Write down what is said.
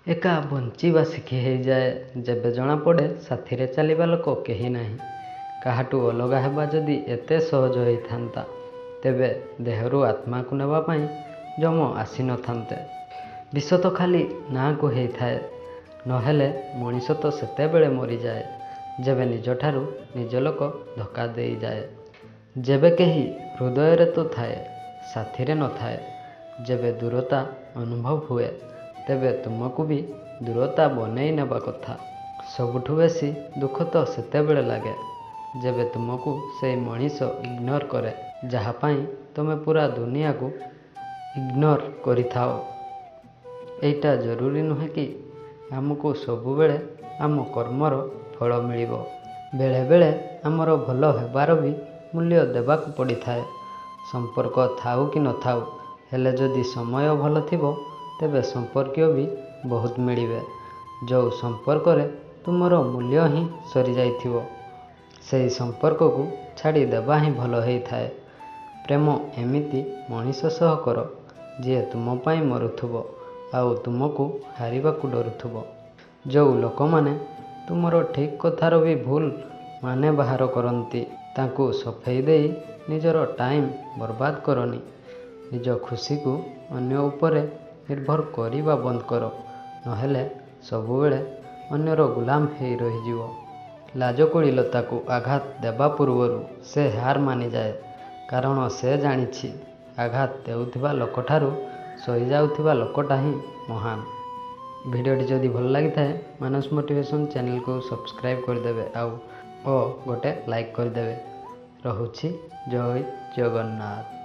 ଏକା ବଞ୍ଚିବା ଶିଖି ହେଇଯାଏ ଯେବେ ଜଣାପଡ଼େ ସାଥିରେ ଚାଲିବା ଲୋକ କେହି ନାହିଁ। କାହାଠୁ ଅଲଗା ହେବା ଯଦି ଏତେ ସହଜ ହେଇଥାନ୍ତା, ତେବେ ଦେହରୁ ଆତ୍ମାକୁ ନେବା ପାଇଁ ଯମ ଆସିନଥାନ୍ତେ। ବିଷ ତ ଖାଲି ନାଁକୁ ହେଇଥାଏ, ନହେଲେ ମଣିଷ ତ ସେତେବେଳେ ମରିଯାଏ ଯେବେ ନିଜଠାରୁ ନିଜ ଲୋକ ଧୋକା ଦେଇଯାଏ। ଯେବେ କେହି ହୃଦୟରେ ତ ଥାଏ, ସାଥିରେ ନଥାଏ। ଯେବେ ଦୂରତା ଅନୁଭବ ହୁଏ, ତେବେ ତୁମକୁ ବି ଦୂରତା ବନେଇ ନେବା କଥା। ସବୁଠୁ ବେଶୀ ଦୁଃଖ ତ ସେତେବେଳେ ଲାଗେ ଯେବେ ତୁମକୁ ସେଇ ମଣିଷ ଇଗ୍ନୋର କରେ, ଯାହା ପାଇଁ ତୁମେ ପୁରା ଦୁନିଆକୁ ଇଗ୍ନୋର କରିଥାଅ। ଏଇଟା ଜରୁରୀ ନୁହେଁ କି ଆମକୁ ସବୁବେଳେ ଆମ କର୍ମର ଫଳ ମିଳିବ। ବେଳେବେଳେ ଆମର ଭଲ ହେବାର ବି ମୂଲ୍ୟ ଦେବାକୁ ପଡ଼ିଥାଏ। ସମ୍ପର୍କ ଥାଉ କି ନଥାଉ, ହେଲେ ଯଦି ସମୟ ଭଲ ଥିବ ତେବେ ସମ୍ପର୍କୀୟ ବି ବହୁତ ମିଳିବେ। ଯୋଉ ସମ୍ପର୍କରେ ତୁମର ମୂଲ୍ୟ ହିଁ ସରିଯାଇଥିବ, ସେଇ ସମ୍ପର୍କକୁ ଛାଡ଼ି ଦେବା ହିଁ ଭଲ ହେଇଥାଏ। ପ୍ରେମ ଏମିତି ମଣିଷ ସହ କର ଯିଏ ତୁମ ପାଇଁ ମରୁଥିବ ଆଉ ତୁମକୁ ହାରିବାକୁ ଡରୁଥିବ। ଯୋଉ ଲୋକମାନେ ତୁମର ଠିକ୍ କଥାର ବି ଭୁଲ ମାନେ ବାହାର କରନ୍ତି, ତାଙ୍କୁ ସଫେଇ ଦେଇ ନିଜର ଟାଇମ୍ ବର୍ବାଦ କରନି। ନିଜ ଖୁସିକୁ ଅନ୍ୟ ଉପରେ ନିର୍ଭର କରିବା ବନ୍ଦ କର, ନହେଲେ ସବୁବେଳେ ଅନ୍ୟର ଗୁଲାମ ହେଇ ରହିଯିବ। ଲାଜକୁଳି ଲତାକୁ ଆଘାତ ଦେବା ପୂର୍ବରୁ ସେ ହାର ମାନିଯାଏ, କାରଣ ସେ ଜାଣିଛି ଆଘାତ ଦେଉଥିବା ଲୋକଠାରୁ ସହିଯାଉଥିବା ଲୋକଟା ହିଁ ମହାନ। ଭିଡ଼ିଓଟି ଯଦି ଭଲ ଲାଗିଥାଏ, ମାନସ ମୋଟିଭେସନ୍ ଚ୍ୟାନେଲକୁ ସବସ୍କ୍ରାଇବ୍ କରିଦେବେ ଆଉ ଗୋଟେ ଲାଇକ୍ କରିଦେବେ। ରହୁଛି, ଜୟ ଜଗନ୍ନାଥ।